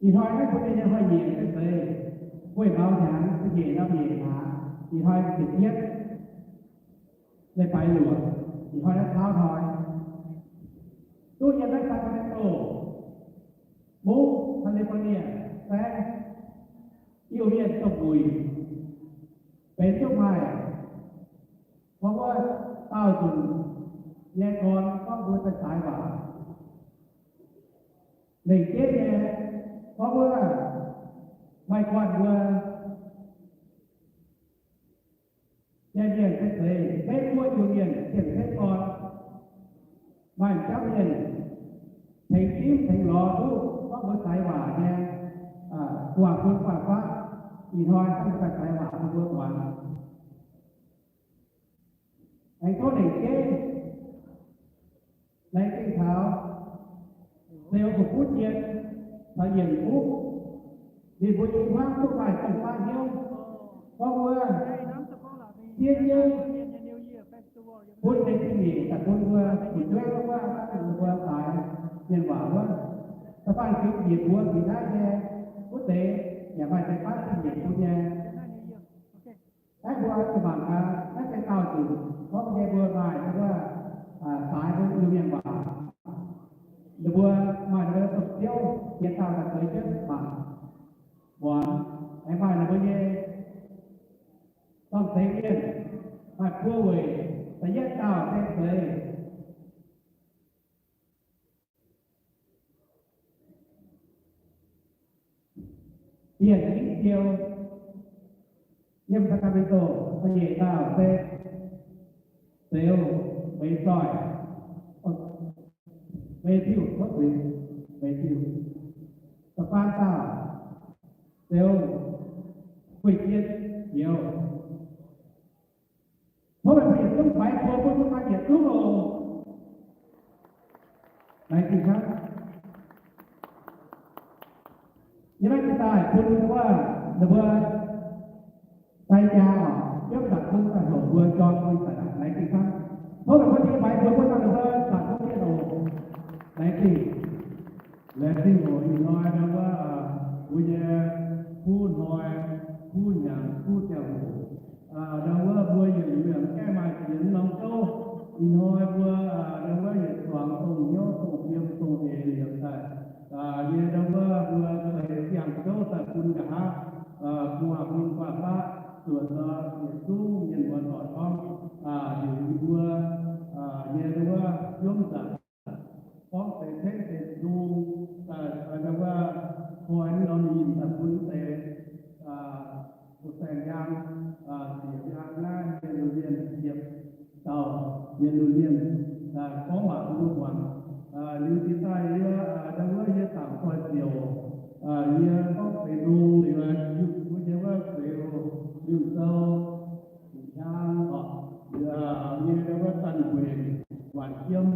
Ih hnoi naaiv bun ninh nyei hnoi-nyieqc se zeiz gueiv maux hnyangx, nyeic norm nyeic hlaax, ih hnoi ziepc yietv leiz-baaix luoqc, ih hnoi naaiv tauv hnoi, duqv yiem naaiv Sacramento, Mungv, California, saengv Iu-Mienh domh buic, benx duqv maaih gorngv wuov daauh nzunc nyei gorn gorngv mbuo daaih saaix waac. Lengc jeiv nyei, gorngv wuov maaih gorn mbuo nyei mienh se zeiz maiv buov Iu-Mienh cien-ceqv gorn, maaih jauv mienh tengx dimv tengx lorz duqv gorngv mbuo saaix waac nyei gu'nguaaz-fun gu'nguaaz-faqv. Ih hnoi hnangv mbuo daaih saaix waac bun mbuo muangx. Aengx tov lengc jeiv laengz zingh taux Seux Fu'juv Jien caux Yienc Fuqv, ninh mbuo nyei hmuangv duqv maaih domh baav hnyouv gorngv wuov siev jienv bun deix zingh nyeic daaih bun mbuo fu'jueiv gorngv wuov daaih mbuo saaix mienh waac wuov, da'faanh fingx njiec mbuo fingx naaiv nyei wuov deix yaac maaih deix baav zingh nyeic bun nyei. Naaiv mbuo zuqc mangc gaax, naaiv se daauh nzunc gorngv nyei mbuo maaih wuov saaix mbuo Iu-Mienh waac. Ninh mbuo maaih ninh mbuo domh ziouv yietc dauh daaih zeix jienv mangc muangx, aengx maaih ninh mbuo nyei dorng-zengx mienh maaih buo weic. Da'yietv dauh se zeiz Bienh Yingv Siou, yiem Sacramento. Da'nyeic dauh se Seux Meix Zoih, Meix Ziuh, Meix Ziuh. Da'faam dauh Seux Guih Jien Youz. Tov meih mbuo yietc zungv faix buo bun mbuo yietc zungv oc. Laengz zingh hnangv. Yie maiv jiex daaih bun wuov ninh mbuo dai jaa oc, yiem zaangc Zong daaih houc mbuo jorm bun daaih. Laengz zingh hnangv. Tov meih mbuo faix buo bun ninh mbuo zaangc Zong mienh oc. Laengz zingh. Laengz zingh oc. Ih hnoi ndau wuov mbuo nyei kuv hnoi, kuv hnyangx, kuv ziangh hoc, ndau wuov mbuo yietc liuz yaac maiv gaengh maaih ziex norm gouv. Ih hnoi mbuo ndau wuov yietc zuangx dongh hnyouv dongh fiem dongh eix liemh daaih nyei ndau wuov mbuo zeix ziangh gouv daaih bun nqa'haav gu'nguaaz-fun gu'nguaaz-faqv zuotc nor, yietc zungv mienh muoz doic gorngv heuc yie mbuo nyei ndau wuov biomv nzangc gorngv deix tengv deix nzung daaih ndau wuov koi norm inh daaih bun deix saeng-yaang, ziec yaang naaiv mienh lunx mienh ziepc dauh mienh lunx mienh gorngv waac bun mbuo muangx. Liuz jiex daaih yie ndau wuov yie zaangc zoih ziouc, yie gorngv deix nzung liuz, yie mbuo nyei wuov Seux Liuh Sou, Fingx Hnyang oc, nyei ndau wuov Zanh Nquenc, Waanc Jiem,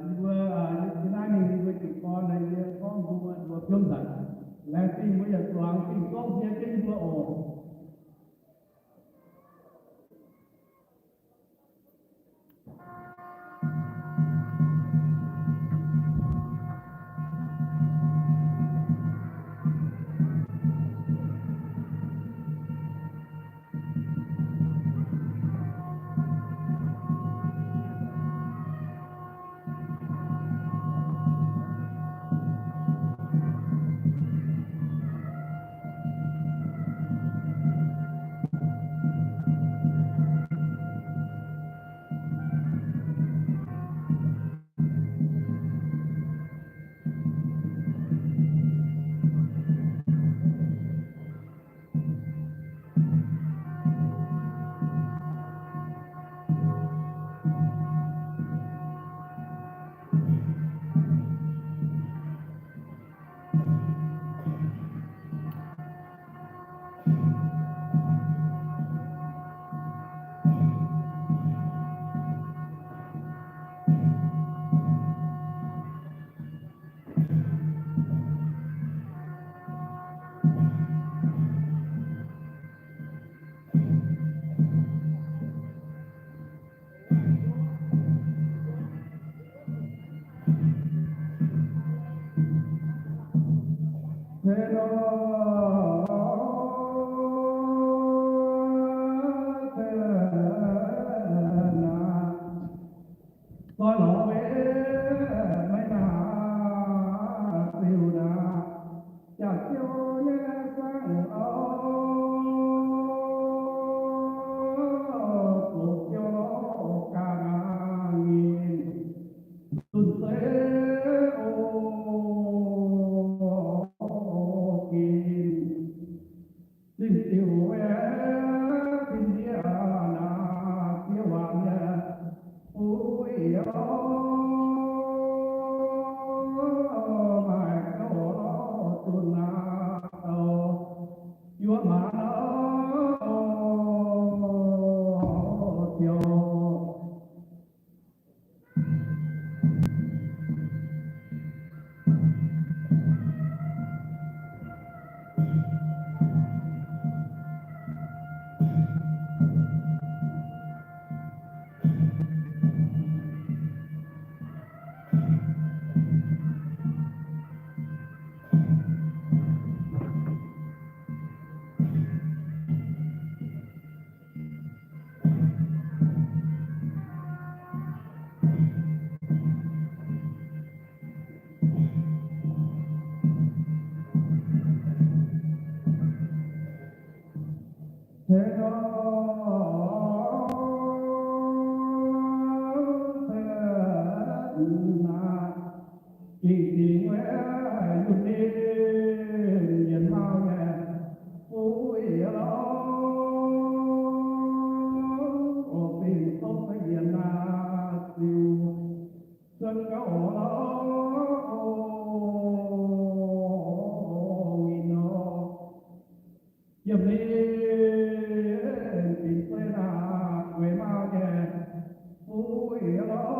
yie mbuo, yie naaiv mingh yie mbuo jiez gorn naaiv yie gorngv mbuo mbuo biomv nzangc. Laengz zingh mbuo yietc zuangx zingh gouv jiex jienv yie mbuo oc. se nor, se naaic, doix lorz maiv maaih ziux naaic, jaax ziouv nyei saangv oc, zoux ziouv lorz ga'naaiv nyei, zunh zeiv oc, ginv zinh diuc wuov, zinh ndiev naaic, diev waac nyei fuqv yie lorz, maaih gouv lorz zunh naaic, yuoqv maanc oc, ziouc se nor, se naaic, gengh dingc wuov yunh ninh yienx mauh nyei fuqv yie lorz, oc, bingh tov yienx naaic ziux cuotv gauh lorz, oc, nor. Yiem ninh bingx zeiv naaic gueix mauh nyei fuqv yie lorz,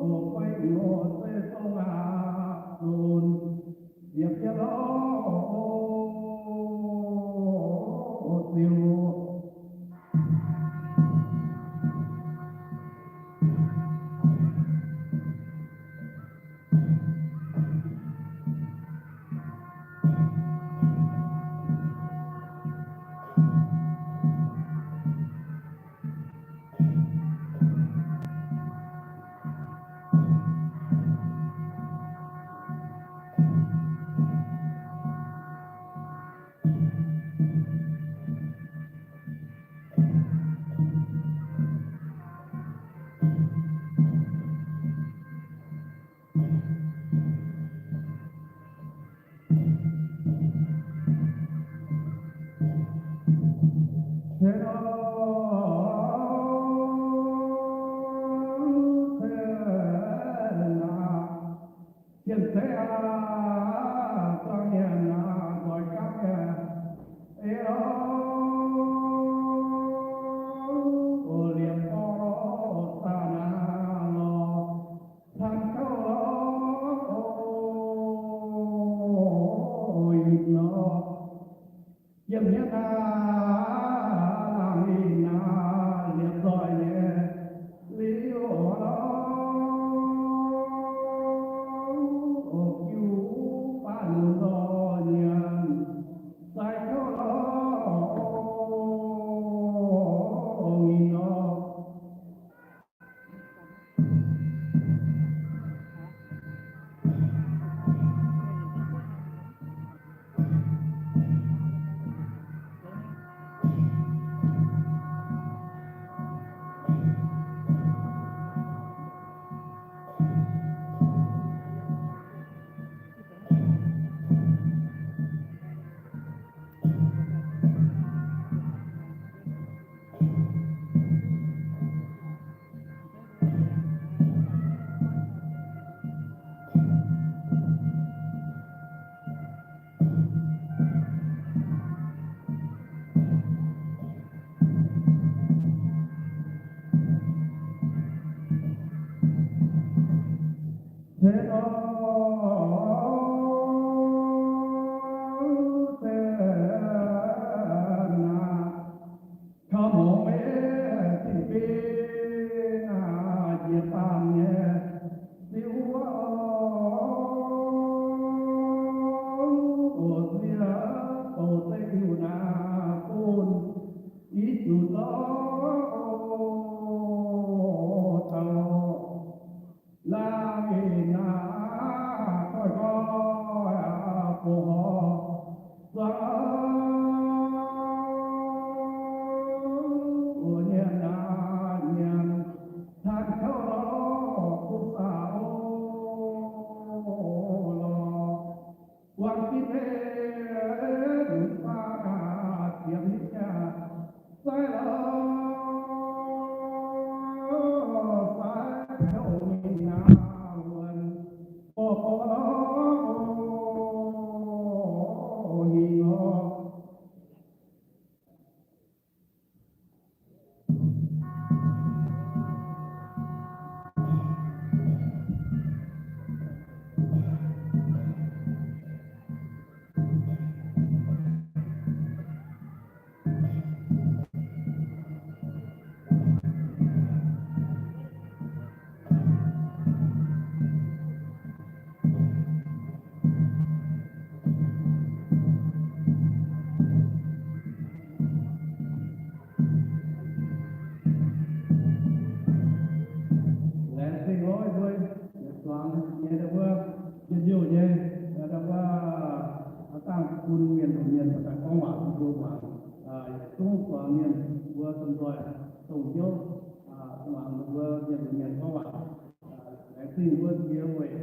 oc, fai nor zeiv dongh aqc lunx yietc biauv lorz, oc, ziux se nor, se naaic, cien-ceqv aac, zuangx nyanc aac, nzoih gapv nyei, ei lorz, oc, liepc borqv lorz, zaax naaic lorz, caan gauh lorz, oc, yietc lorz. Yiem hnyouv naaic, laangz ninh naaic, liepc nzoih nyei liuz lorz, oc, jiu baav nunc lorz nyanc, sai gouv lorz, oc, nor. Se nor, se naaic, kaux mongc maiv zinh bing aac, njiec baamh nyei ziuv wuov, bun mienh longc mienh daaih gorngv waac bun mbuo muangx. Yietc zungv zuangx mienh mbuo domh nzoih dongh hnyouv muangx mbuo mienh longc mienh gorngv waac. Laengz zingh mbuo ziex weic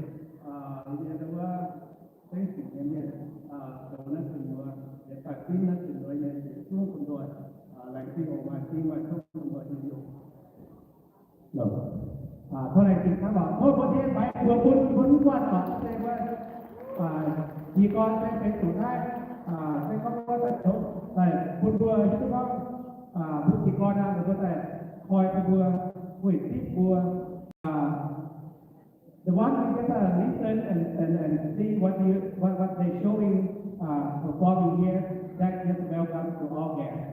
nyei wuov zengv sic nyei mienh, zoux naaiv gu'nyuoz, yietc daaih ginv naaiv gu'nyuoz nyei yietc zungv domh nzoih. Laengz zingh oc, maaih zingh maaih zungv domh nzoih nyei yoc. Tov laengz zingh camv oc. Tov bun yie faix mbuox bun mbuo mv guanh oc, se wuov jiez gorn se benx zuqc naaiv, se gorngv wuov daaih zoux daaih bun mbuo hiuv duqv gorngv mbuo jiez gorn aqv, mbuo daaih koi bun mbuo, weic zipv mbuo. The one who just listen and, and, and see what you, what, what they showing, performing here, that is welcome to all guests.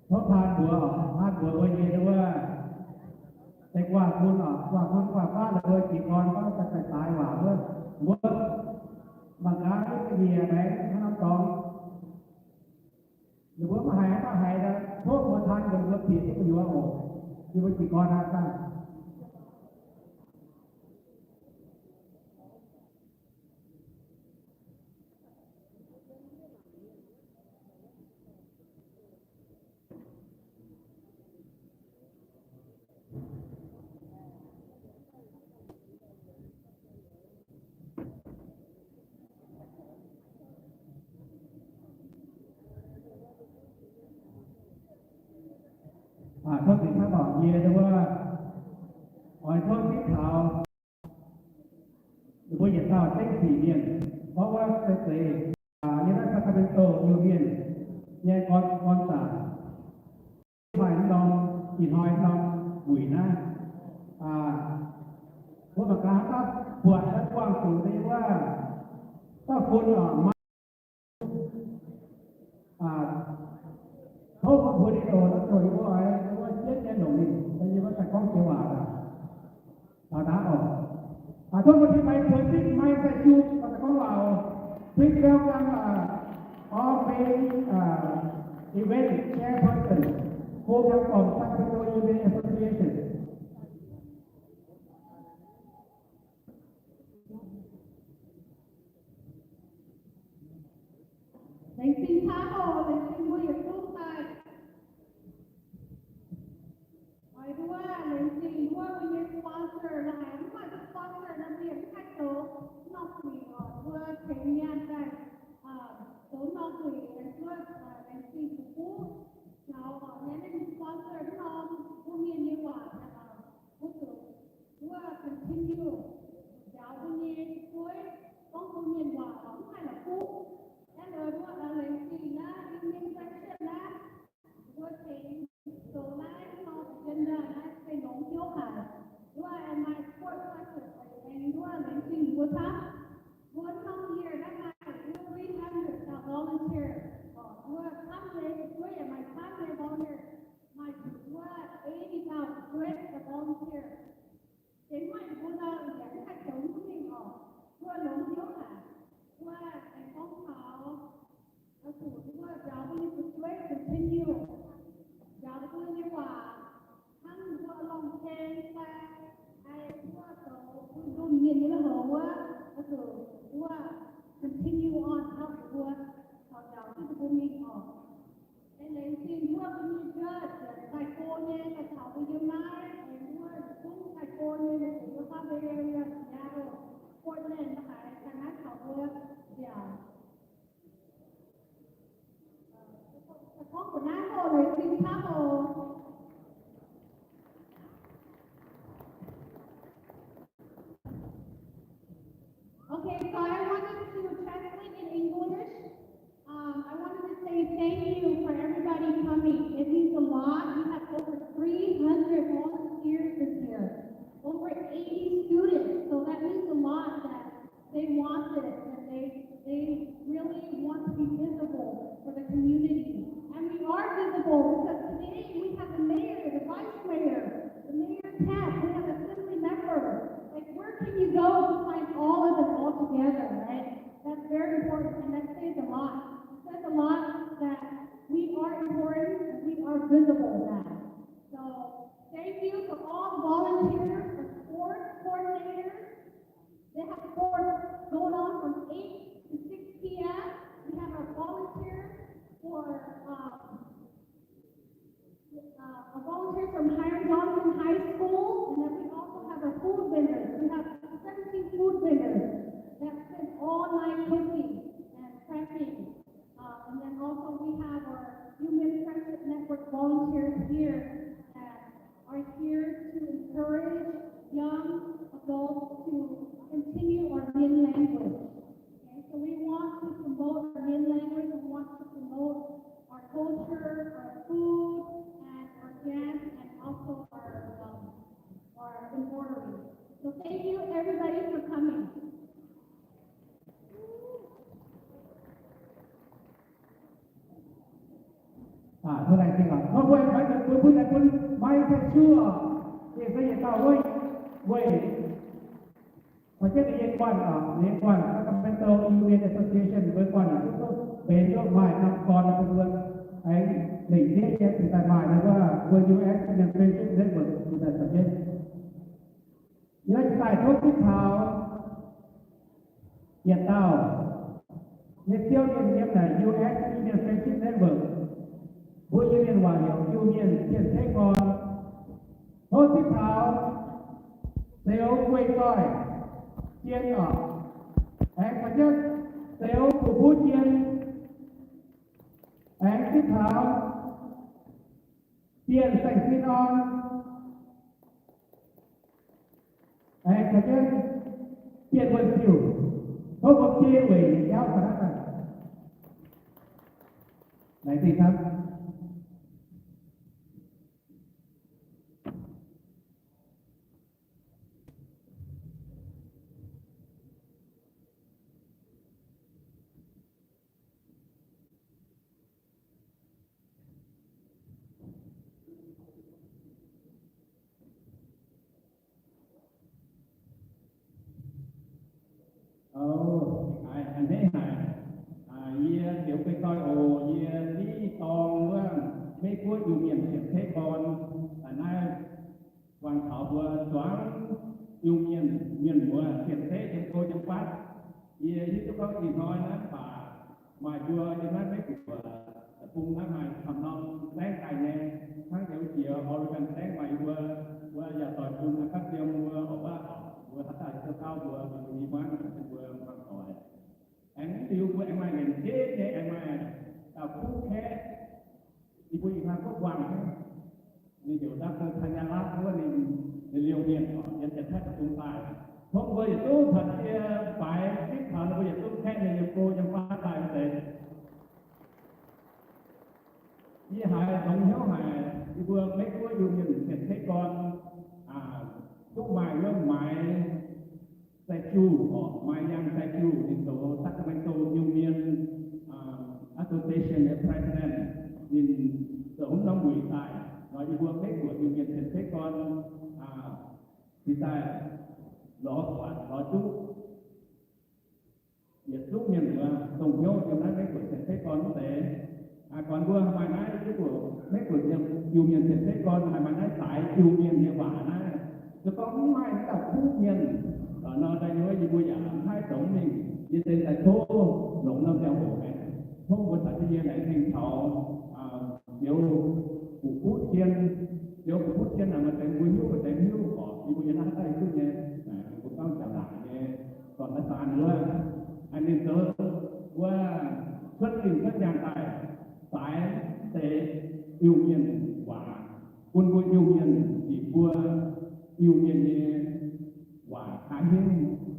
Tov taan mbuox, taan mbuox mbuo nyei wuov, se guanh bun oc, guanh bun guanh baav la'buo jiez gorn gorngv daaih daaix waac wuov, mbuo mangc gaax wuov ga'nyiec maengx hnangv norm dorngx. Ninh mbuo maiv haiz, maiv haiz, tov mbuo taan mbuox mbuo bieqc duqv gu'nyuoz oc. Yie mbuo jiez gorn aqv daaih. Tov zingh hnangv dorngc yie wuov, oix tov zipv taux ninh mbuo yietc dauh zengv sic mienh, gorngv wuov se zeiz yiem naaiv Sacramento Iu-Mienh nyei gorn, gorn zaangc. Maaih norm ih hnoi norm wuic naaiv, mbuo mangc gaax haaix dauh buatc wuov buangh zuqc nyei wuov, dauh bun oc, maiv, tov mbuo mbuox ninh oc, naaiv zoux yie mbuo oix, yie mbuo jienv nyei longc ninh, yie mbuo daaih gorngv joux waac aqv. Taux naaiv oc. Tov mbuo tin maengx bueix zipv maiv daaih juqv, daaih gorngv waac oc. Please welcome all main event chairperson, Ko Biang from Sacramento Iu Mien Association. Laengz zingh camv oc, laengz zingh mbuo yietc zungv daaih. Oix nduov laengz zingh nduov mbuo nyei sponsor, la'haiz mv maaih sponsor nor mbuo yaac mv haih zoux norm guic oc. Mbuo tengx mienh daaih zoux norm guic, aengx nduov laengz zingh zuqc buv taux oc, nyei naaiv sponsor mv norm mbuo mienh nyei waac, mbuo zuqc wuov continue njaaux mbuo nyei fu'jueiv gorngv mbuo mienh waac oc, mv haih la'kuqv. Naaiv nduov laengz zingh naaiv Iu-Mien Friendship naaiv, mbuo tengx zoux naaiv norm agenda naaiv se longx hnyouv haic. Nduov aengx maaih court practice aengx nduov laengz zingh mbuo camv. Mbuo norm year naaiv maaih three hundred volunteer oc, nduov camv nyei fu'jueiv yaac maaih camv nyei volunteer, maaih zuqc nduov eighty thousand straight volunteer. Deix maaih mbuo nor yaac mv haih zoux mv mingh oc. Mbuo longx hnyouv haic. Mbuo aengx gorngv taux oix zuqc mbuo njaaux mbuo nyei fu'jueiv continue njaaux mbuo nyei waac, hnangv mbuo longc ceng fai mbuo zoux bun nduov mienh nyei lui-houx wuov, oix zuqc mbuo continue on help mbuo caux njaaux duqv mbuo mingh oc. Aengx laengz zingh mbuo mbuo nyei judge, daaih go nyei, daaih caux mbuo yiem naaiv, aengx mbuo yietc zungv daaih go nyei, mbuo zuqc yiem naaiv Bay Area, Seattle, Portland, haaix daaih naaiv caux mbuo nziaauc. Gorngv mbuo naaiv hoc laengz zingh camv oc. Okay, so I wanted to translate in English. Um, I wanted to say thank you for everybody coming. It means a lot. We have over three hundred volunteers this year, over eighty students. So that means a lot that they want this, that they, they really want to be visible for the community. And we are visible because today we have the mayor, the vice mayor, the mayor Kemp, we have assembly members. Like, where can you go to find all of them all together, right? That's very important, and that says a lot. It says a lot like cooking and prepping. Uh, and then also we have our Human Friendship Network volunteers here that are here to encourage young adults to continue our Min language. Okay, so we want to promote our Min language. We want to promote our culture, our food, and our dance, and also our, um, our embroidery. So thank you everybody for coming. Aa, hnangv naaic zingh aqv. Nor mbuo aengx maiv deix bun, bun, bun maiv deix juov, yie se yietc dauh wuov, weic, weic jienv ninh nyei guanh, aa, ninh nyei guanh, Sacramento Iu-Mien Association, mbuo guanh, benx duqv maaih norm gorn bun mbuo aengx lengc jeiv nyei cingx daaih maaih nor wuov, mbuo U S Iu-Mien Friendship Network cingx daaih caux jienv. Yie daaih tov zipv taux yietc dauh nyei ziouv mienh yiem naaic U S Iu-Mien Friendship Network, mbuo Iu-Mienh waac heuc Iu-Mienh Cien-Ceqv Gorn. Tov zipv taux Seux Guei Zoih Jien oc, aengx caux jienv Seux Fu Buv Jien, aengx zipv taux Bienh Saeng Sin Orn, aengx caux jienv Bienh Wuonh Siuh, tov mbuo biei weic yietc jauv ga'naaiv daaih. Laengz zingh camv. Aa, a'hneiv haic. Aa, yie Seux Guei Zoih oc. Yie div dorng wuov Meiv Guoqv Iu-Mienh Cien-Ceqv Gorn. Aa, naaiv wangc taux mbuo zuangx Iu-Mienh mienh muoz cien-ceqv yiem go yiem fatv. Yie hiuv duqv gorngv ih hnoi naaiv mv baac maaih mbuo yiem naaiv Meiv Guoqv deic-bung naaiv maaih camv norm saengv daaih nyei, hnangv jiex Oregon saengv maaih mbuo, mbuo yaac doic bun naaiv gapv yiem mbuo oc, mbuo haaix dauh hiuv duqv gauh mbuo, mbuo i hmuangv mbuo muangx doic. Aengx liuz mbuo aengx maaih nqemh jeiv nyei, aengx maaih dauh kuv kaeqv, yie mbuo ih hnoi kuv guangc, ninh heuc Doctor Thanyalap wuov, ninh, ninh liouh mienh oc, yiem Janx-Taiv deic-bung daaih. Tov mbuo yietc zungv caux yie faix zipv taux ninh mbuo yietc zungv kaeqv ninh yiem go yiem fatv daaih wuov deix. Yie haiz longx hnyouv haic, yie mbuo Meiv Guoqv Iu-Mienh Cien-Ceqv Gorn, aa, duqv maaih wuov Maix Sai Jiu oc, Maix Yang Sai Jiu, ninh zoux Sacramento Iu-Mienh, aa, Association nyei president, ninh zoux hmz norm wuic daaih nor, yie mbuo Meiv Guoqv Iu-Mienh Cien-Ceqv Gorn, aa, cingx daaih lorz buatc lorz duqv yietc zungv mienh muoz dongh hnyouv yiem naaiv Meiv Guoqv Cien-Ceqv Gorn wuov deix. Aa, gorngv mbuo maaih naaiv Meiv Guoqv, Meiv Guoqv Iu-Mienh Cien-Ceqv Gorn, haih maaih naaiv zaaix Iu-Mienh nyei waac naaiv. Se gorngv mv maaih naaiv dauh kuv mienh, aa, nor daaih yie mbuo yaac mv haih dongh mingh. Yie se daaih tov longc norm ziangh hoc aengx tov mbuo caux jienv yie laengz zingh taux, aa, Seux Fu Buv Jien. Seux Fu Buv Jien naaic maaih deix mbuo hiuv, maaih deix mv hiuv oc. Yie mbuo yiem naaiv haaix dauh hiuv duqv nyei, mbuo gorngv Janx-Laangc nyei dorn-da'saan wuov. Ninh zoux wuov cuotv zinh cuotv nyaanh daaih zaaix deix Iu-Mienh waac bun mbuo Iu-Mienh, bieqc mbuo Iu-Mienh nyei waac kaaix hingv,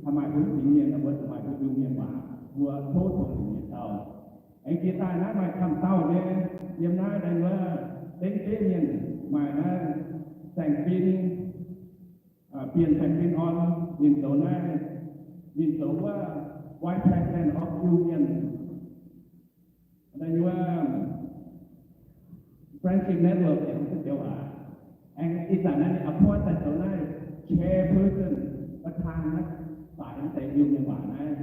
haih maaih mbuo fingx mienh, mbuo zuqc maaih mbuo Iu-Mienh waac, mbuo tov tongx ninh nyei dauh. Aengx jiex daaih naaiv maaih camv dauh nyei, yiem naaiv daaih wuov Dengv Jeiv Mienh, maaih naaiv Saeng Fin, aa, Bienh Saeng Fin Orn, ninh zoux naaiv, ninh zoux wuov Vice President of Iu-Mienh, daaih wuov Friendship Network yaac mv duqv joux aac. Aengx ih zanc naaiv ninh appoint daaih zoux naaiv chairperson, ประธาน naaiv daaih mv deix Iu-Mienh waac naaiv.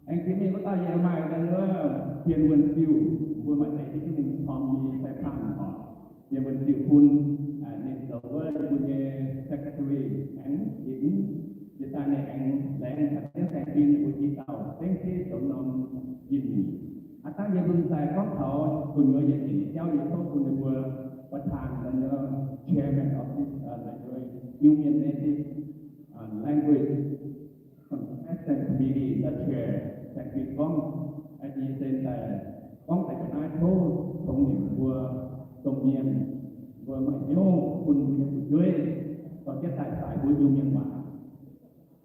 Aengx jiex mingh wuov dauh yie maaih daaih wuov Bienh Wuonh Siuh, mbuo maaih deix hiuv duqv ninh พร้อมมี Sai Panh oc. Bienh Wuonh Siuh bun, aa, ninh zoux wuov yie mbuo nyei secretary aengx, jiex daaih ninh aengx laengz caux jienv Saeng Fin ninh mbuo i dauh Dengv Jeiv zoux norm Iu-Mienh. Aa, dangh yie mbuo daaih gorngv taux gu'nyuoz yietc nyungc jauv, yie tov bun ninh mbuo ประธาน chairman of this, aa, Iu-Mienh Native, aa, Language Contestant Committee, the chair. Saeng-Fim gorngv, yie se daaih gorngv daaih ga'naaiv tov tongx nimc mbuo domh mienh, mbuo maaih hnyouv bun mbuo nyei fu'jueiv dorh jienv daaih saaix mbuo Iu-Mienh waac.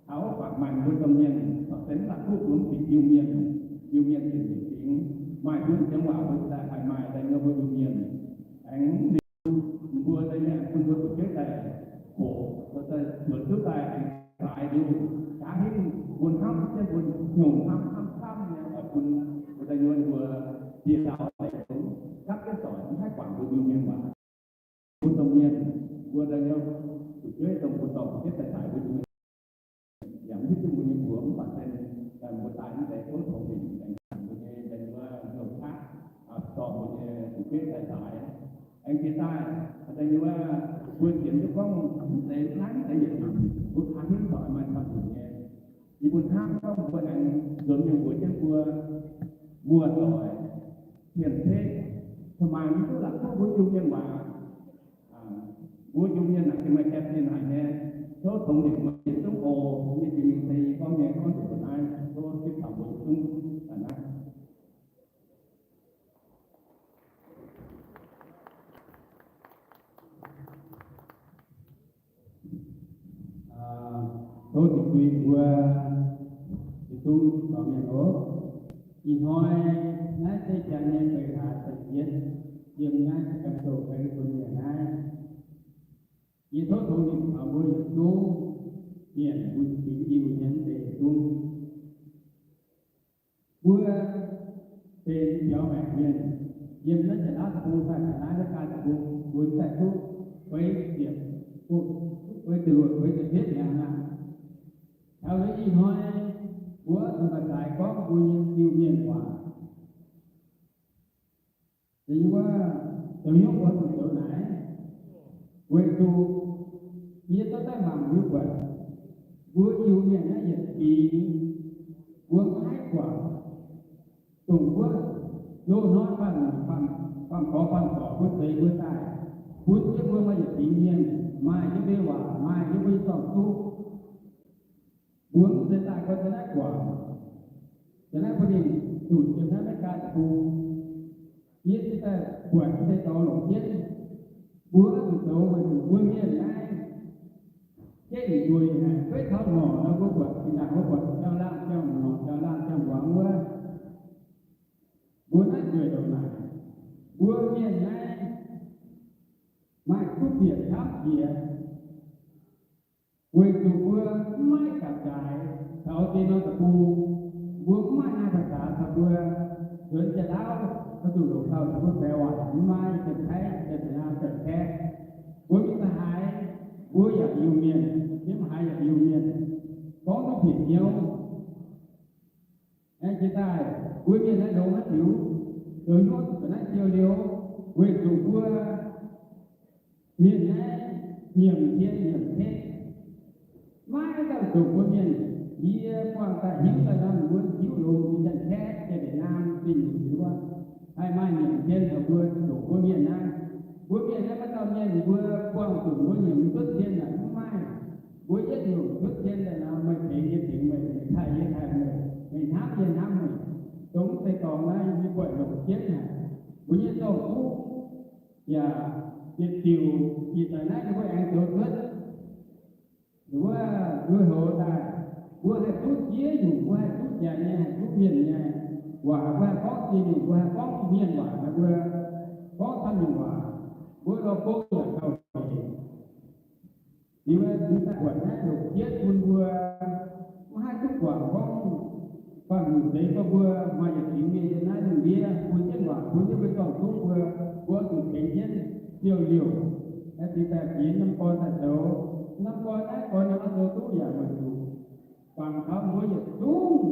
Taux baac maaih mbuo domh mienh corc se mv la'kuqv bun mv bieqc Iu-Mienh, Iu-Mienh zinh nyeic fingx, maaih mbuo ziangx waac mbuo daaih haih maaih daaih nyei mbuo Iu-Mienh. Aengx ninh mbuo daaih nyei aengx bun mbuo fu'jueiv daaih hoqc, daaih zuotc duqv daaih aengx saaix liuz, jaax hingv mbuo hnamv jienv mbuo hnyouv hnamv hnamv camv nyei oix bun mbuo daaih nyei mbuo dieh dauh daaih zungv gapv jienv doic mv haih guangc mbuo Iu-Mienh waac. Mbuo domh mienh, mbuo daaih nyei fu'jueiv dongh mbuo dorh fu'jueiv daaih saaix mbuo Iu-Mienh, yaac mv hiuv duqv mbuo nyei mbuox mv baac se daaih mbuo daaih mv deix tov tongx nimc aengx mbuo nyei daaih nyei hnyouv qaqv, dorh mbuo nyei fu'jueiv daaih saaix. Aengx jiex daaih daaih nyei wuov, mbuo sienx duqv gorngv mv deix naaiv mv deix yietc nyungc, mbuo kangx hiuv doic maaih camv nyungc nyei. Yie mbuo hnamv gorngv mbuo aengx nzuonx mingh mbuox jienv mbuo muoz-doic, mienh ceqv, maaih mv duqv la'kuqv mbuo Iu-Mienh waac. Mbuo Iu-Mienh naaic gengh maaih jaax-zinh haic nyei. Tov tongx nimc mbuo yietc zungv oc. Yie jiex mingh se yie gorngv nyei gorngv nzengc mbuo naaiv, tov zipv taux mbuo yietc zungv naaiv. Tov ziqc duih mbuo yietc zungv dorh mienh oc. Ih hnoi naaiv se janx nyei feix hlaax ziepc yietv, yiem naaiv Sacramento, California naaiv. Yie tov tongx nimc taux mbuo yietc zungv mienh, mbuo fingx Iu-Mienh deix yietc zungv. Mbuo benx biaux maengc mienh, yiem naaiv Janx-Laauv deic-bung fai Janx-Laauv America deic-bung, mbuo daaih duqv feix ziepc, feix ziepc luoqc, feix ziepc cietv hnyangx aqv. Taux ih hnoi mbuo zuqc ga'naaiv gorngv mbuo nyei Iu-Mienh waac. Da'nyeic wuov, zoux hnyouv mbuo zuqc zoux naaic, weic zuqc yie dorh daaih mangc mbuo buatc mbuo Iu-Mienh naaiv yietc fingx, mbuo maiv guangc dongh wuov loz-hnoi faanh, faanh gorx faanh dorc mbuo zeix mbuo daaih, bun jienv mbuo maaih yietc fingx mienh, maaih jienv mbuo nyei waac, maaih jienv mbuo nyei zorng-zuqv. Mbuo mv zeiz daaih gorngv daaih naaiv guangc, daaih naaiv bun ninh zuqc yiem naaiv America deic-bung. Yie se daaih buatc mv deix dorngx longc jienv. Mbuo zuqc zoux weic zuqc mbuo mienh naaiv gengh nzueic haic, beiv taux ngorc nor mbuo buatc zinh ndaangc mbuo buatc jauv-laangh jauv-ngorc jauv-laangh jauv-mbuangz wuov, mbuo naaiv nzueic ndongc naaic. Mbuo mienh naaiv maaih duqv bieqc camv jiex. Weic zuqc mbuo mv maiv gapv-nzaaix taux deix norm deic-bung, mbuo mv maaih naaiv ภาษา caux mbuo, nzuonx Janx-Laauv oix zuqc longc gauh caux mbuo baeqc waac, mv maaih Janx-Taiv, Janx-Taiv, Janx-Kaeqv. Mbuo mingh daaih haaix, mbuo yaac Iu-Mienh, mv haaix yaac Iu-Mienh, gorngv duqv bieqc hnyouv. Aengx jiex daaih mbuo mienh naaiv longx haaix diuc, zoux hnyouv zuqc ga'naaiv siou liuz, weic zuqc mbuo mienh naaiv nyiemc hien nyiemc hetv, maiv dauh zoqc mbuo mienh. Yie buangh daaih hingv daaih nor, mbuo hiuv longx Janx-Kaeqv, Janx-Việt Nam, Singapore, haih maaih nyiemc hien caux mbuo zoqc mbuo mienh naaiv. Mbuo mienh naaiv maiv dauh mienh mbuo buangh zuqc mbuo nyiemc mbuo duqv hien naaic mv maaih. Mbuo yietv nyungc duqv hien daaih nor, meih tengx yie tengx meih, meih taaih yie taaih meih, meih hnamv yie hnamv meih. Dongh mv deix dorngx naaiv yie buatc longc jienv haic. Mbuo nyei zorng-zuqv yaac yietc diuc ih zanc naaiv ninh mbuo aengx zoux cuotv. Ninh mbuo lui-houx daaih, mbuo haih duqv ziex nyungc, mbuo haih duqv janx nyei, haih duqv mienh nyei waac, mbuo haih gorngv ziex nyungc, mbuo haih gorngv mienh waac, mbuo gorngv camv nyungc waac, mbuo lorh gong yaac gauh hec. Liuz mbuo daaih buatc naaiv longc jienv bun mbuo maiv haih duqv guangc gorngv Banh-Mungc zeix bun mbuo maaih yietc fingx mienh yiem naaiv lungh ndiev bun jienv waac, bun jienv mbuo zorng-zuqv mbuo, mbuo zuqc tengx jienv siou liouc, aengx cingx daaih bieqc norm gorn daaih zoux. Norm gorn naaiv gorn ninh oix zoux duqv yaac weic zuqc guangc taux mbuo yietc zungv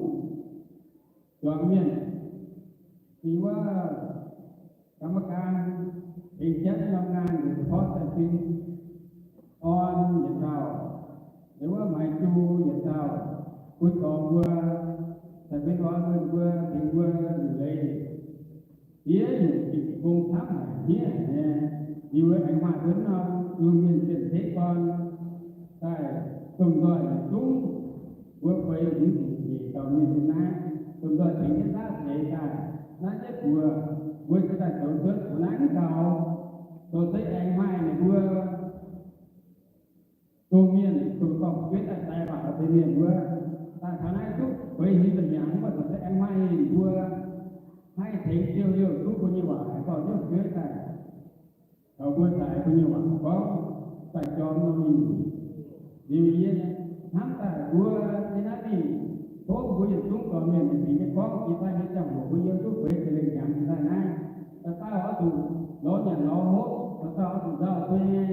zuangx mienh. Dingh wuov กรรมการ tengx jienv norm ngaan nzengc porv daaih sin orn yietc dauh, liuz wuov maaiz ju yietc dauh, bun dorngx mbuo, daaih benx orn mbuo, tengx mbuo nyei leiz. Diev nyungc gong camv haic hniev haic nyei. Liuz aengx maaih mbuo norm Iu-Mienh zienh ceqv gorn daaih domh nzoih yietc zungv, mbuo feix hmz nyeic dauh mienh yiem naaiv, domh Naaiv jienv mbuox mbuo cingx daaih zoux cuotv, mbuo naaiv mv gaux, zoux se aengx maaih ninh mbuo dongh mienh, dongh dorh fu'jueiv daaih sai waac deix mienh mbuo, daaih taux naaiv duqv feix hnyangx ziepc hnyangx, mv baac zoux se aengx maaih ninh mbuo haih tengx Ziouv Liouh duqv mbuo nyei waac aengx dorh fu'jueiv daaih. Taux mbuo zaaix mbuo nyei waac gorngv daaih jorm norm mingh. Liuz yie hnamv daaih mbuo yie naaiv mingh, tov mbuo yietc zungv gorngv mienh mingh nyei gorngv jiex daaih nyei ziangh hoc mbuo yiem duqv feix ziepc lengh hnyangx jiex daaih naaiv, da'dauh oix zuqc lorz nyanc lorz hopv, da'dauh oix zuqc nzauh mbuo nyei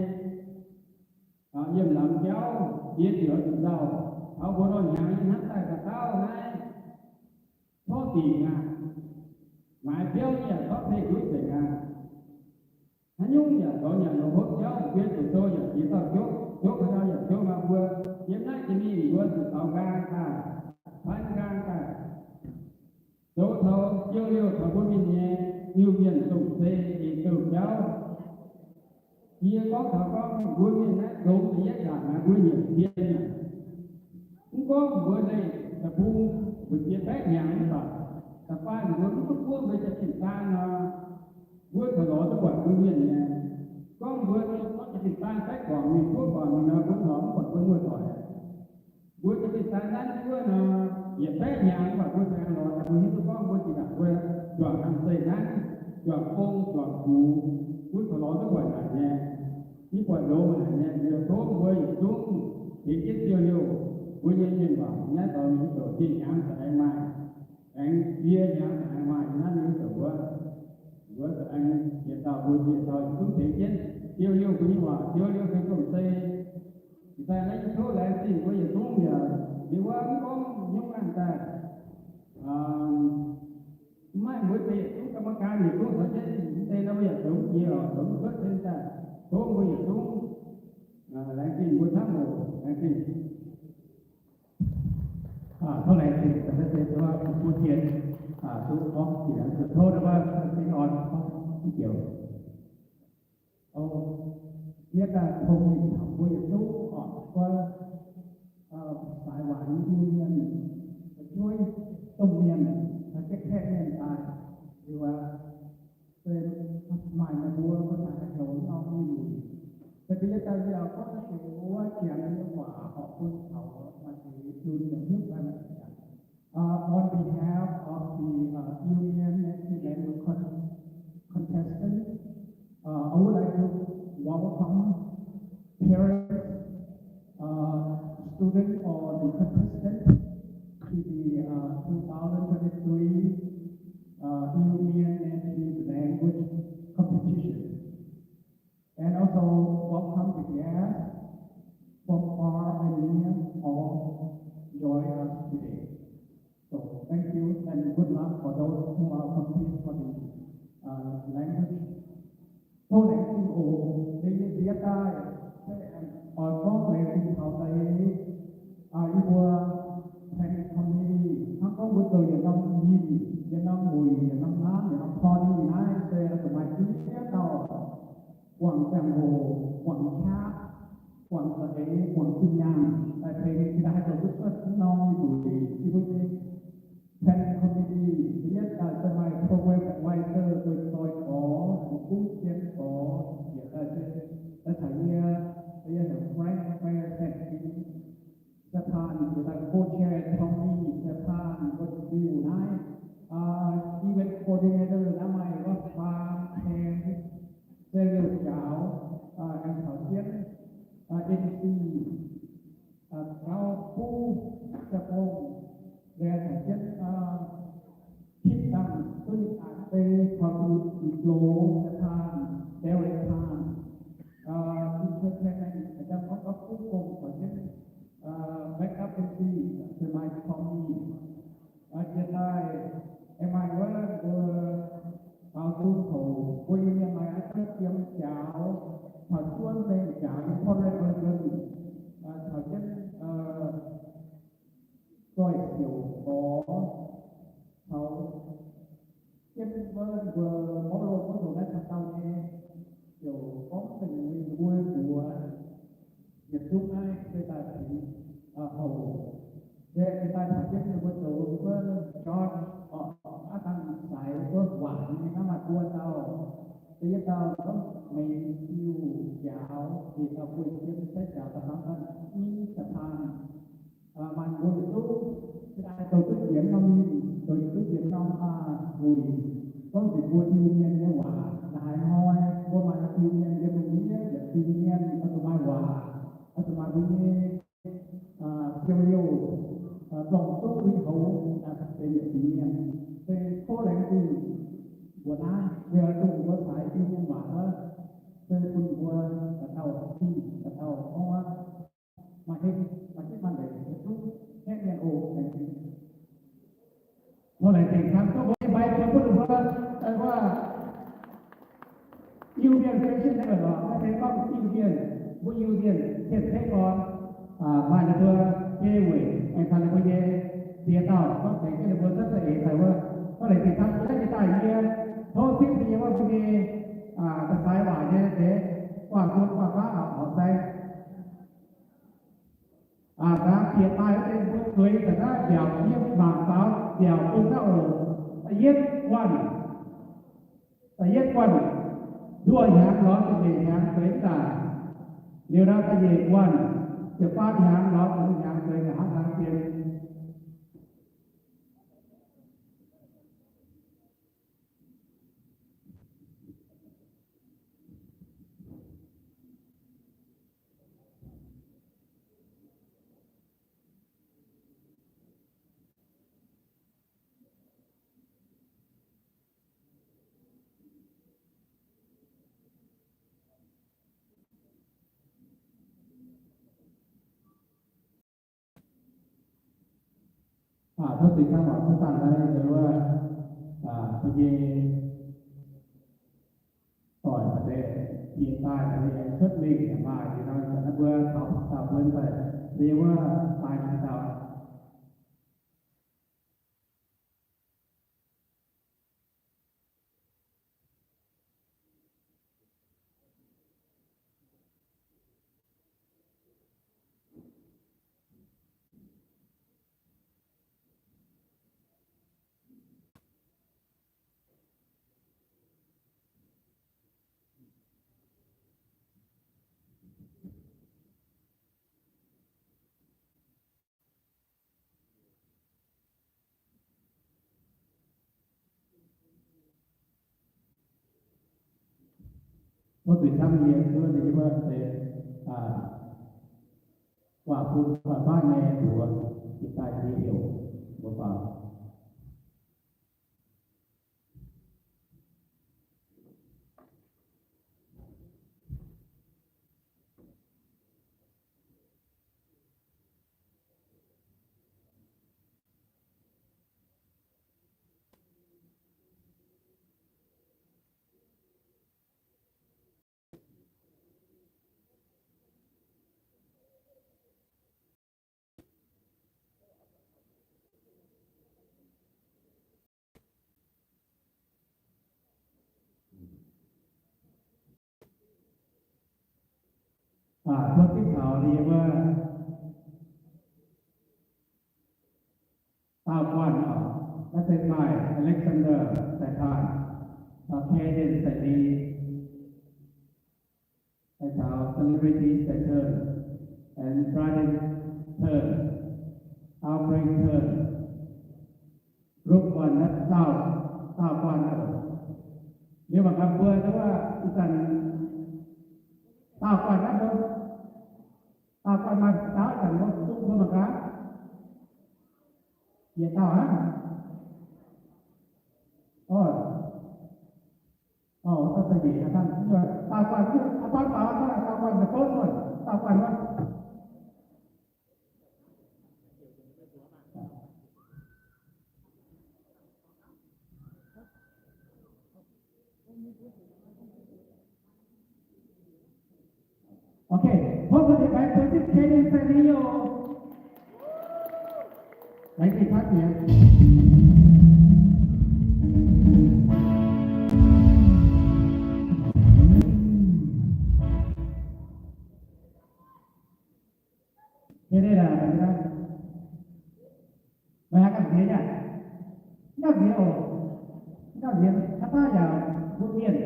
yiem laangz jauv, yie ziouc oix zuqc nzauh. Taux mbuo norm hnyangx yie hnamv daaih da'dauh naaiv torv dingc aqv. Maaiz biauv yaac zorqv tengx nduov nzengc aqv. Haaix nyungc yaac zoux nyanc longc hopv jauv, mbuo zuqc sou yaac jiex dauh jopv, jopv haaix dauh yaac jopv aqv. Mbuo yiem naaiv jiex mingh mbuo zuqc taux nqaang daaih, paanv nqaang daaih, zoux taux Ziouv Liouh taux mbuo mienh nyei Iu-Mienh domh sei nyei douz jauv. Yie gorngv taux gorngv mbuo mienh naaiv longx da'yietv ndaangc naaiv mbuo nyiemc zien aqv. Mv gorngv mbuo leih deic-bung mbu'ziex baeqv hnyangx mv baac da'faanh mbuo mv duqv buov mbuo jaax-zinh daan nor, mbuo corc lorz duqv buatc mbuo mienh nyei. Gorngv mbuo zorqv jaax-zinh daan baeqv guangc mingh buov guangc mingh nor, mbuo lorz mv buatc mbuo muoz-doic. Mbuo jaax-zinh daan nanv buov nor, yietc baeqv hnyangx mv baac mbuo ziangh lorz daaih mbuo hiuv duqv gorngv mbuo jiex ndaangc mbuo juangc hlang zeih nanv, juangc gong, juangc gux, mbuo corc lorz duqv buatc naaic nyei. Mv buatc ndoqv naaic nyei, liuz tov mbuo yietc zungv tengx jienv Ziouv Liouh, mbuo nyei mienh waac naaiv dorngx mingh douc dieh hnyangx za'gengh maaih, aengx ziex hnyangx za'gengh maaih, naaiv mingh douc wuov, wuov za'gengh yietc dauh mbuo yietc dauh yietc zungv tengx jienv Ziouv Liouh mbuo nyei waac, Ziouv Liouh se domh sei. Ih zanc naaiv yie tov laengz zingh mbuo yietc zungv yaac liuz wuov mv gorngv nyungc naaiv daaih, mv maaih mbuo deix yietc zungv กรรมการ yietc zungv caux jienv mv deix nor mbuo yaac zoux mv jiex oc, zoux mv cuotv se daaih tov mbuo yietc zungv laengz zingh mbuo camv oc, laengz zingh. อ่า เท่าไหร่สิ แต่ถ้าเป็นว่าผู้เทียน อ่า ทุกออกเสียง จุดโทษ หรือว่า เป็นออน ออกที่เดียว O, yie daaih tong mingh taux mbuo yietc zungv oc, mbuo, saaix waanc nyei Iu-Mienh, fu'jueiv domh mienh, caux jienv kaeqv mienh daaih, liuz aqv, se maaih meih mbuo, mbuo daaih haih heuc norm mingh. Se da'yietv daaih yie oix gorngv naaiv deix wuov Janx nyei waac horpc bun taux maaih deix Iu-Mienh hiuv daaih maaih deix Janx. Uh, on behalf of the, uh, Iu Mien Native Language con-, contestant, uh, I would like to welcome parents, uh, students, or the contestants to the, uh, two thousand twenty-three, uh, Iu Mien Native Language Competition. And also welcome the guests from far and near all join us today. So thank you and good luck for those who are competing for the, uh, language. Tov laengz zingh oc. Liuz yie nziex daaih se oix gorngv laengz zingh taux deix, uh, yie mbuo planning committee, hnangv gorngv mbuo zoux yietc norm yinh, yietc norm wuic, yietc norm hnamv, yietc norm พอดี naaiv se zuqc maaih ziex dauh guangc ziangh hoc, guangc qaqv, guangc za'eix, guangc zinh nyaanh daaih tengx, daaih haih zoux duqv cuotv norm mingh zuqc yie mbuo nyei planning committee. Da'yietv daaih se maaih program advisor Guei Soi Gorx, Guv Jien Gorx, yietc daaih se, daaih caux yie, yie heuc Frank Fair Saeng Fing. ประธาน yietc daaih co-chair Tommy, ประธาน Guv Jien Liu naaiv, event coordinator naaiv maaih wuov Faam Teng, Zeliuh Jaaux, aengx caux jienv, MC, Gauv Buv, Jaa Bong, aengx caux jienv Kitv Dangh, duqv ninh daaih deix caux Ih Loz, ประธาน Derek Tan, entertainment, aengx caux Gauv Buv Gong caux jienv backup MC, se maaih Tommy. Jiex daaih aengx maaih wuov mbuo baaux nzung houc mbuo nyei mienh maaih a'dangh Jiem Jaaux, caux Juov Mengh Jaaux, yiem Portland, Oregon, caux jienv Zoih Siouc Gorx, caux jienv wuov mbuo Portland wuov nzunc naaiv caux dauh nyei mbuo dauh, da'yietv dauh gorngv meih ziux njaaux, da'nyeic dauh bueix jiem, da'faam dauh gorngv ninh da'faanh maaih mbuo yietc zungv, se daaih zoux duqv jiex norm mienh, zoux duqv jiex norm wuic, gorngv zuqc mbuo Iu-Mienh nyei waac. Naaiv haaix hnoi mbuo maaih Iu-Mienh yiem mbuo nyei yietc fingx mienh, oix zuqc maaih waac, oix zuqc maaih mbuo nyei siou-youh, zorng-zuqv lui-houx, benx yietc fingx mienh. Se tov laengz zingh mbuox naaiv, liuz dongh mbuo caux Iu-Mienh waac wuov, se bun mbuo dauh dauh zingh, dauh dauh gorngv wuov, maaih hengx, maaih jienv maaih leiz, duqv hnangv mienh oc. Laengz zingh. Mbuo laengz zingh camv, tov mbuo nyei mbaix buo bun mbuo, wuov, Iu-Mienh Christian Network lorqc, maiv zeiz gorngv Iu-Mienh, mbuo Iu-Mienh cien-ceqv gorn, maaih ninh mbuo biei weic aengx taux ninh mbuo nyei ziex dauh gorngv tengx jienv ninh mbuo cuotv za'eix daaih wuov. Tov laengz zingh camv, yie naaiv jiex daaih yie tov zipv mbuo nyei wuov mbuo nyei da'faanh waac nyei deix guaax bun guaax baav horpc sai. Aa, daaih bieqc daaih wuov deix mbuo zueiz daaih naaiv mbiaauc yiem mangc faaux mbiaauc bun naaiv oc. Da'yietv guanh, da'yietv guanh nduoh hnyangx lorz da'nyeic hnyangx zueiz mv daaih. Liuz naaiv da'nyeic guanh ziepc faam hnyangx lorz da'luoqc hnyangx zueiz, hnangv naaiv zien. Aa, tov zingh hnamv oc, tov dangh naaiv wuov, aa, mbuo nyei doic deix bieqc daaih, mbuo nyei cuotv mingh yaac maaih, ih hnoi naaiv mbuo taux dauh mbuo daaih, mbuo nyei wuov daaih mingh dauh. Wuov zuqc camv nyei, wuov ninh wuov se, aa, guaax bun guaax baav nyei mbuox, jiex daaih jiex heuc mbuo faaux. Aa, tov zipv taux ninh nyei wuov daauh guanh oc, naaiv se maaih Alexander Saipan, Canadian Saipan, taux Celebrity Satan and Brian Turn, Albrecht Turn, group guanh naaiv daauh, daauh guanh oc. Liuz mangc gaax mbuo wuov ih zanc daauh guanh naaiv mbuo, daauh guanh maaih daauh ih zanc mbuo zungv mbuo mangc gaax. Yietc dauh aqv. Orv, orv, da'nyeic aqv, daauh guanh, daauh guanh, daauh guanh, daauh guanh, daauh guanh. Ok, tov mbuo deix baengx buoz zipv Canadian Saipan oc. Laengz zingh camv nyei. Canada, meih haaix ganh nziex nyei? Mv ganh nziex oc. Gauh nzien, haaix dauh yaac mbuo mienh.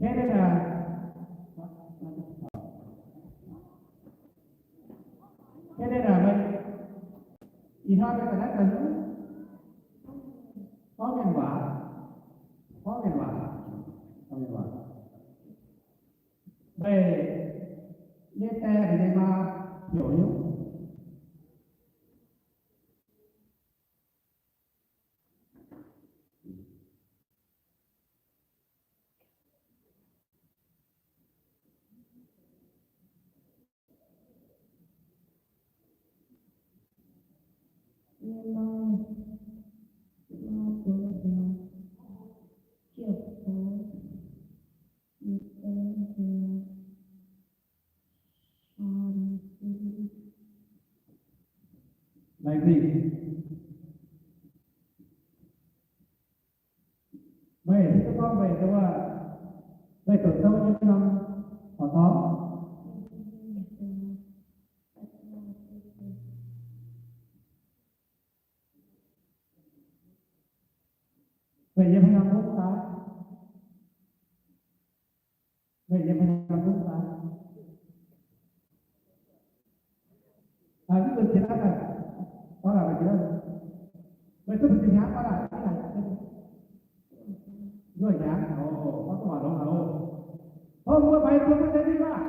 Canada, Canada, ih hnoi meih ga'naaiv daaih hnyouv gorngv mienh waac, gorngv mienh waac, gorngv mienh waac. Meih nyei die haic nyei maa heuc hnyouv. Yie maa, maa buonc hnyouv, jiex taux yie die hnyouv. Laengz zingh. Meih hiuv duqv gorngv meih duqv, meih doqc sou nyei norm horqc dorngx? Meih yiem haaix norm mungv daaih? Meih yiem haaix norm mungv daaih? Aa, mv zuqc qiex naaiv daaih, gorngv laaic meih qiex naaiv. Meih duqv ba'gi hnyangx gorngv laaic, duqv hnyangx? Nduov hnyangx oc, gorngv duqv waac longx haic oc. Tov mbuo baix nzung mbuo deix mingh maah!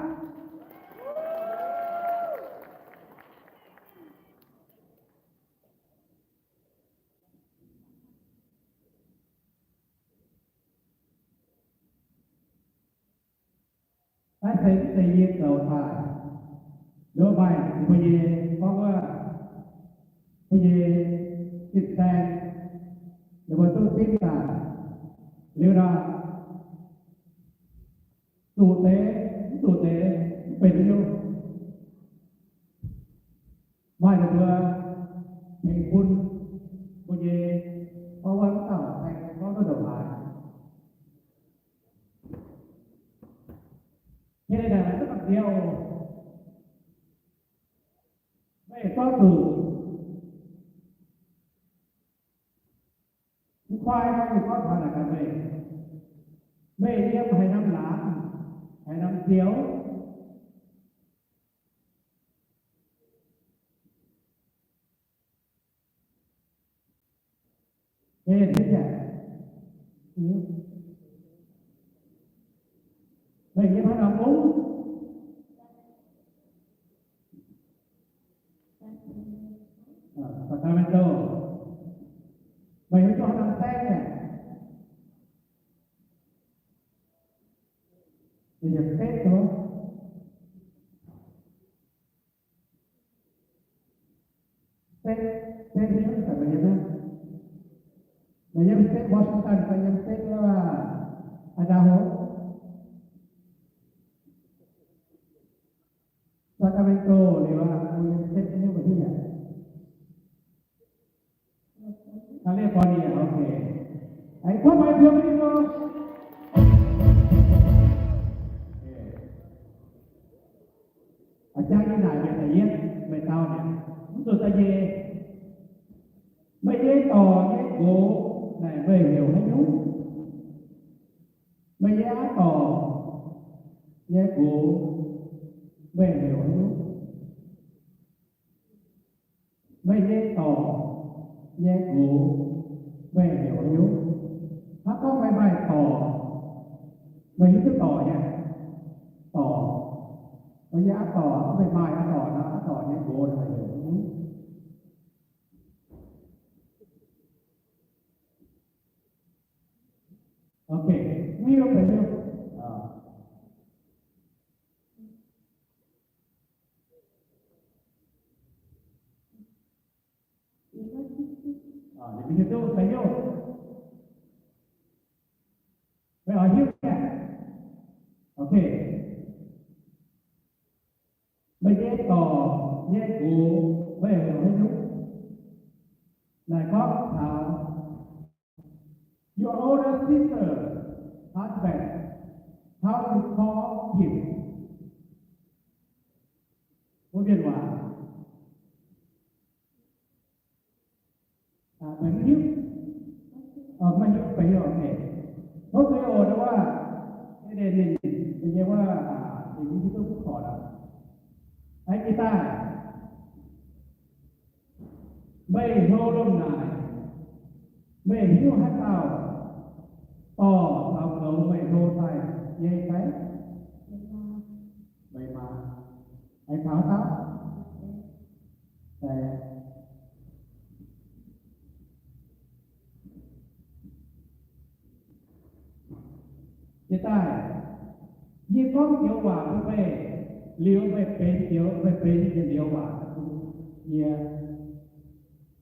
Naaiv se deix yie zoux daaih nduov maaih mbuo nyei gorngv wuov, mbuo nyei fin-saeng, ninh mbuo duqv fitv daaih liuz nor, zuqc deix mv zuqc deix mv benx haaix nyungc. Maaih ninh mbuo tengx bun mbuo nyei gorngv wuov mv dauh saeng gorngv duqv ndongc haaix. Hieh naaic maiv gamh nziex oc. Meih zorqv zuqc mv kuaaiv gorngv, yie gorngv taux naaic gaax meih, meih yiem haaix norm laangz, haaix norm ziouv? Meih yiem haaix norm mungv? Sacramento. Meih hiuv duqv haaix norm state? Meih yiem state duqv? State, state hiuv duqv meih yiem naaiv? Meih yiem state Washington fai yiem state Idaho? Sacramento liuz aqv, mbuo yiem state nyei mbuo hiuv yaac. California, ok. Aengx kuotv maaih mbuo mingh oc. A'jang yie naaic meih da'yietv, meih dau mi'aqv, mv zuqc da'nyeic. Meih nyei dorc nyei nqox naaic meih heuc haaix nyungc? Meih nyei aqv dorc nyei nqox meih heuc haaix nyungc? Meih nyei dorc nyei nqox meih heuc haaix nyungc? Hnangv gorngv meih maaih dorc, meih hiuv duqv dorc nyei, dorc, meih nyei aqv dorc, meih maaih aqv dorc nor, aqv dorc nyei nqox meih heuc haaix nyungc? Ok, mv hiuv, mv hiuv. Ninh mbuo hiuv duqv fai hiuv? Meih oix hiuv nyei? Ok. Meih nyei dorc nyei nqox meih heuc haaix nyungc? Naaic gorngv taux your older sister husband, how you call him? wuov, aa, ninh hiuv duqv korc aqv. Aengx jiex daaih, meih hlo lomh naaic, meih hiuv haaix dauh dorh caux goux meih hlo daaih nyei fai? Meih maah. Aengx taux haaix dauh? Jiex daaih, yie gorngv joux waac bun meih, liuz meih benx joux, meih benx yietc liuz waac bun yie.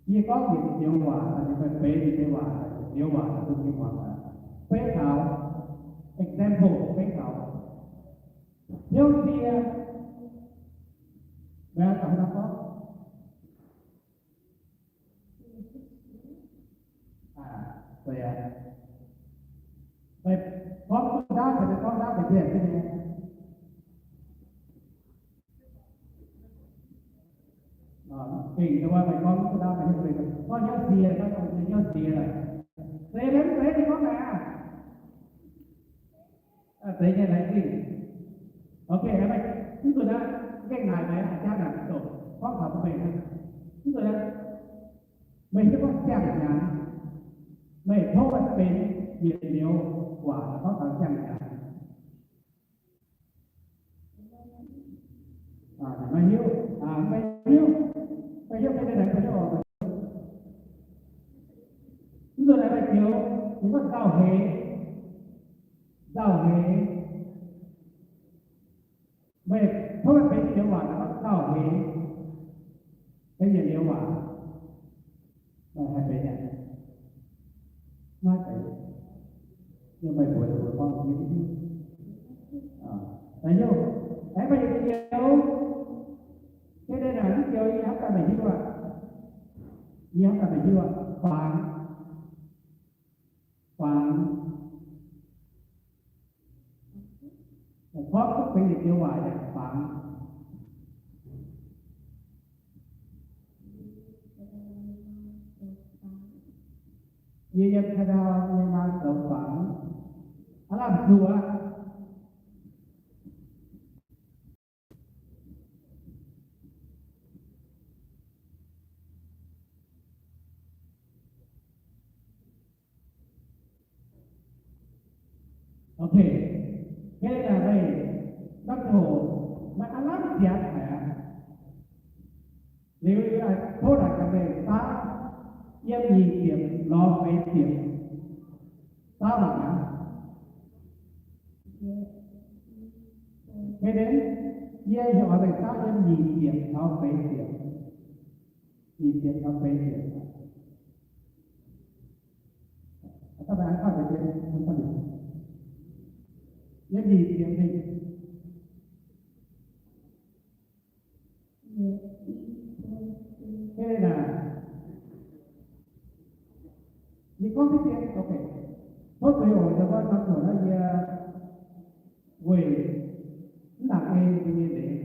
Yie gorngv yietc liuz waac, meih benx yietc liuz waac, liuz waac bun yie muangx. Beiv taux, example, beiv taux, hnyouv sie, meih oix taux haaix dauh gorngv? Aa, meih gorngv ndaauv, meih gorngv ndaauv, meih gengh, gengh wuov meih gorngv ndaauv, meih gorngv hnyouv sie, gorngv hnyouv sie laaix. Deix maiv zeiz meih gorngv naaic aqv. Deix nyei laengz zingh. Ok, meih mv zuqc naaiv, gengh naaic meih a'jang naaic doqc gorngv taux bun meih. Mv zuqc naaiv, meih hiuv gorngv siang-hnyangx, meih tov meih benx yietc liuz waac gorngv taux siang-hnyangx. Meih hiuv, meih hiuv, meih hiuv, meih hiuv, meih hiuv oc. Mv zuqc naaic meih joux, meih gorngv nzauh heix, nzauh heix. Meih tov meih benx yietc liuz waac, meih gorngv nzauh heix, benx yietc liuz waac, meih haih benx aqv. Maiv zeiz, yie meih mbuox mbuo gorngv jienv, meih hiuv, aengx meih yietc liuz, se deix naaic mv joux yie hnamv daaih meih hiuv aqv. Yie hnamv daaih meih hiuv aqv. Fangx, fangx. Gorngv duqv benx yietc joux waac yaac fangx. Yie yiem Canada nyei maa zoux fangx. Aav lamh zuqc aqv. Ok. Gengh naaic meih, naaiv hoc, meih aav lamh ziangx haic aqv. Liuz yie tov naaic gaax meih, saauv yiem nyic ziepc lorz feix ziepc, saauv mangc gaax. Gengh naaic, yie heuc meih saauv yiem nyic ziepc lorz feix ziepc. Nyic ziepc lorz feix ziepc. Yiem nyic ziepc mingh. Gengh naaic, yie gorngv diqv dien, ok. Tov zuiz oc, yie gorngv norm zuqc naaiv yie weic mv nangc ei mbuo nyei leiz.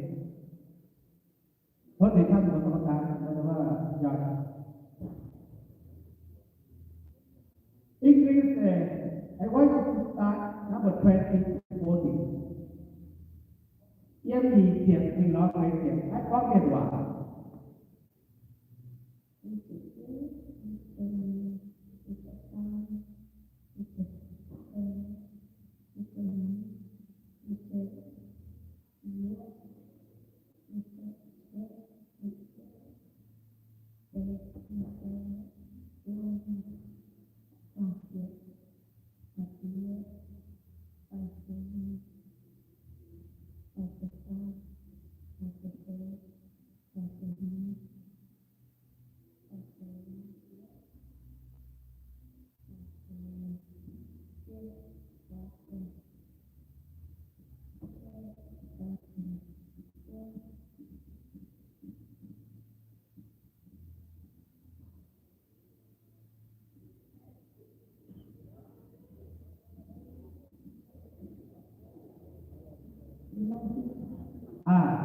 Tov zuiz camv, mbuo กรรมการ, mbuo yaac English says, I want you to start number twenty to forty. Yiem nyic ziepc mingh lorz feix ziepc, haih gorngv mienh waac. Aa,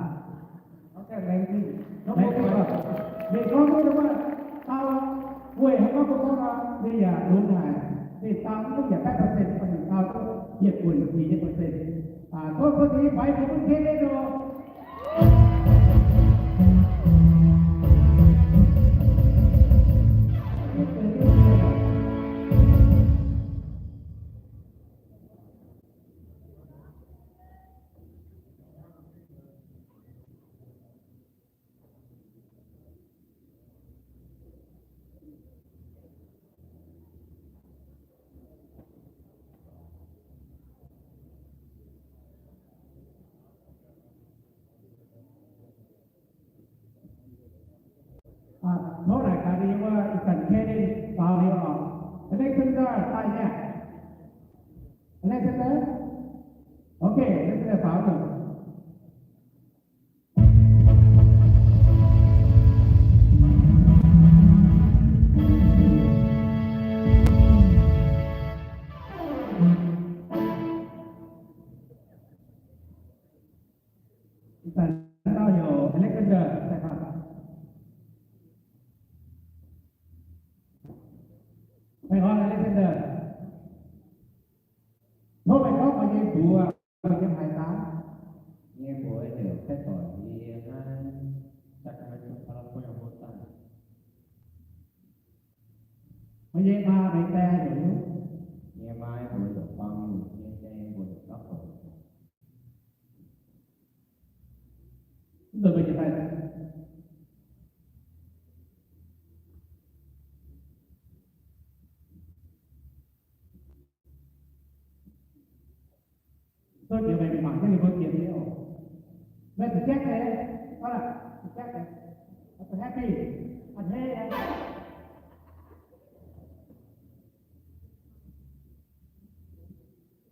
ok, laengz zingh. Laengz zingh oc. Ninh gorngv duqv wuov, taux weic haaix gorngv mbuo gorngv nor, ninh yaac lunx haic. Zinh dau mv duqv yietc baeqv percent, zinh dau duqv yietc buonc nyeic nyei percent. Tov bun ninh nyei faix bun mv kei leiz nor. Tov naaic gaax ninh wuov ih zanc Kevin faaux liuz oc. Alexander daaih nyei aqv? Alexander? Okay, Alexander faaux oc. Ih zanc naaiv dauh heuc Alexander daaih faaux. Meih oix Alexander, tov meih gorngv meih nyei mbuox, meih nyei haaix daaih? Yie mbuox heuc Kaiv Doic, yie naaiv Sacramento, California hov daaih. Meih nyei maa meih nyei die heuc hnyouv? Yie maa mbuox heuc Fang, yie nyei die mbuox heuc Gapv Doic. Mv nzunc meih jiex daaih. Mv duqv jiex meih mangc jienv ninh mbuo jiex nyei oc. Meih zuqc jangv nyei, aa, zuqc jangv nyei. Happy, happy.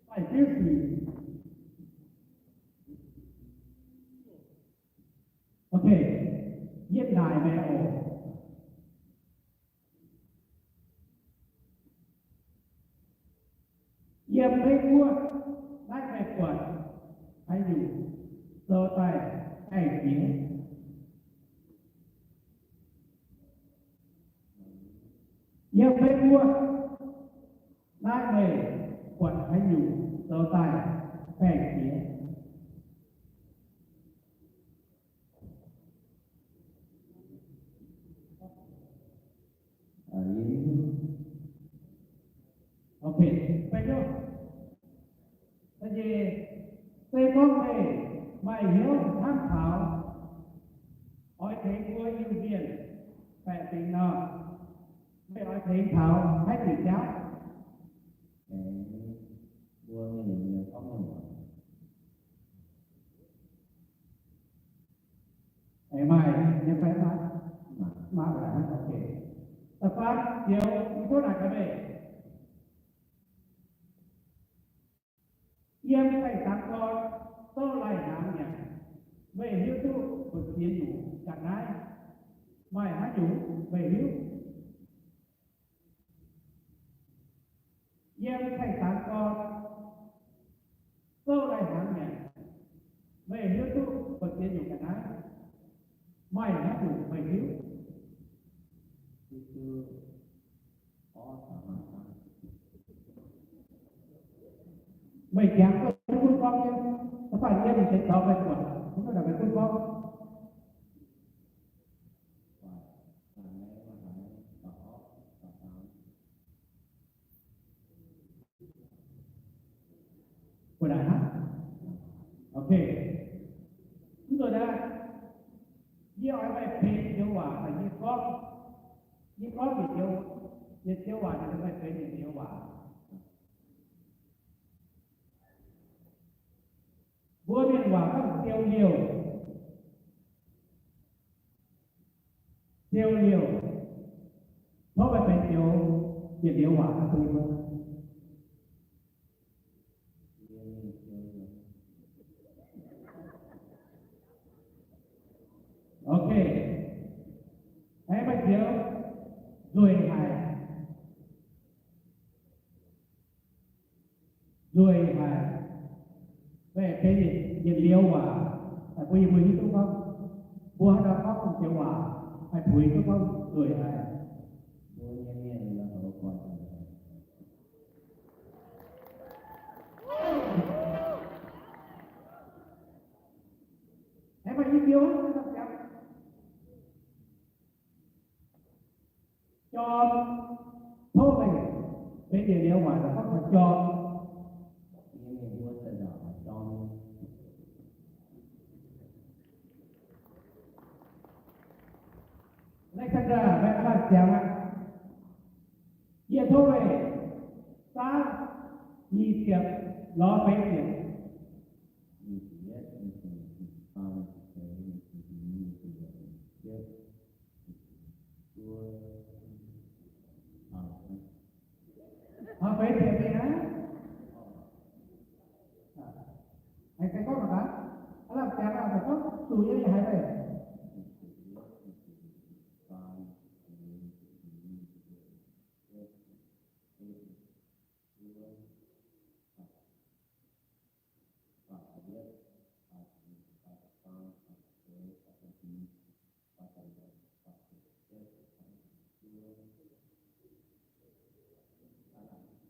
Meih feel free. Okay, yie naaic meih oc. Yiem Meiv Guoqv naaiv meih buatc haaix nyungc zoux daaih baengh jiex? Yiem Meiv Guoqv naaiv meih buatc haaix nyungc zoux daaih baengh jiex? Okay, baengh jiex. Da'nyeic, se gorngv meih maaih hnyouv hnamv taux oix tengx mbuo Iu-Mienh baeqc fingx nor, meih oix tengx taux haaix diuc jauv? Aengx mbuo mienh muoz gorngv nyei waac. Aengx maaih nyei fai mv maaih? Mv maaih. Okay. Da'faam joux yie gorngv naaic gaax meih, yiem baengh dangx gorn zouv lai-hnaangx nyanc, meih hiuv duqv mbu'ziex nyungc ga'naaiv? Maaih haaix nyungc meih hiuv? Yiem baengh dangx gorn zouv lai-hnaangx nyanc, meih hiuv duqv mbu'ziex nyungc ga'naaiv? Maaih haaix nyungc meih hiuv? Meih jangx duqv gunv gorngv nyei, mv baac yie mingh tengx taux meih buatc, mv baac meih gunv gorngv. Mbuo naaic hnangv. Okay. Mv nzunc naaiv, yie oix meih benx joux waac, yie gorngv, yie gorngv yietc joux, yietc joux waac, yie meih benx yietc joux waac. Mbuo mienh waac gorngv siou liouh. Siou liouh. Tov meih benx joux yietc joux waac bun mbuo. Okay. Aengx maaih joux nzueic haic. Nzueic haic. Meih benx yietc liuz waac, mbuo yie mbuo hiuv duqv gorngv, mbuo haaix dauh gorngv joux waac haih puix duqv gorngv nzueic haic. Mbuo nyei mienh la'haux buatc. Jorm, tov meih benx yietc liuz waaic daaih gorngv taux jorm. Mienh mbuo daaih njaaux jorm. Alexander, meih aav lamh ziangx aqv. Yie tov meih saauv nyic ziepc lorz feix ziepc. Taux feix ziepc mingh aqv. Aengx gorngv mangc gaax, aav lamh ziangx aqv, gorngv zuqc nyei haiz meih.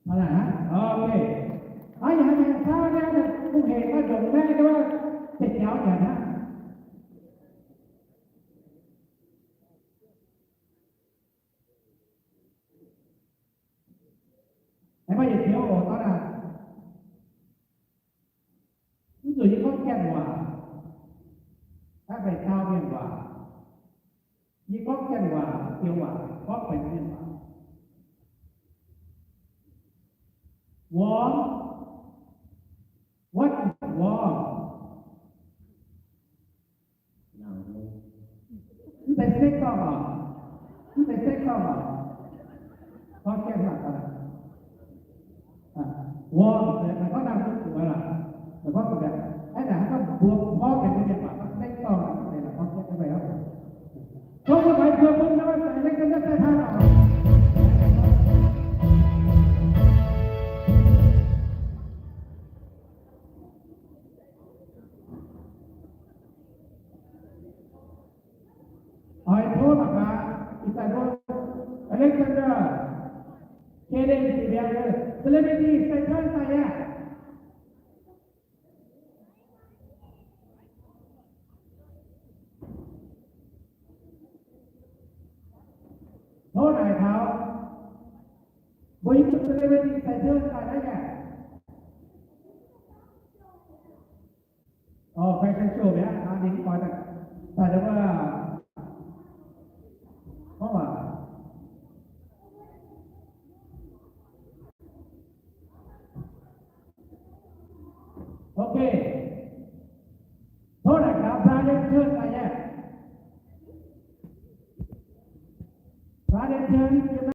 Hnangv naaic aqv. Ok. Hnangv naaic hnangv naaic, saauv naaiv mbuo hec maiv ndongc naaiv nduov, ziepc jaux nyanc hnangv. Aengx maaih yietc joux oc, taux naaic. Mv zuqc yie gorngv Janx waac, naaiv benx Tauv mienh waac. Yie gorngv Janx waac, Janx waac, gorngv benx mienh waac. Warm. What is warm? Mv deix sekv dorngh oc. Mv deix sekv dorngh oc. Gorngv Janx waac daaih. Warm, meih gorngv naaiv mv duqv lorqc. Meih gorngv zuqc, aav, naaic hnangv gorngv mbuo porv benx mbuo mienh waac gorngv sekv dorngh, mv deix gorngv sekv dorngh. Tov mbuo mangc zuqc bun naaiv Alexander Sai Pan oc. Oix tov mangc gaax, ih zanc mbuo Alexander Kennedy, celebrity Sai Pan daaih yaac. Tov naaic taux mbuo nyei celebrity Sai Pan daaih naaiv yaac. Orv, fashion show mi'aqv, ninh mv oix daaih, daaih wuov, gorngv waac. Ok. Tov naaic taux Brian Tun daaih yaac. Brian Tun,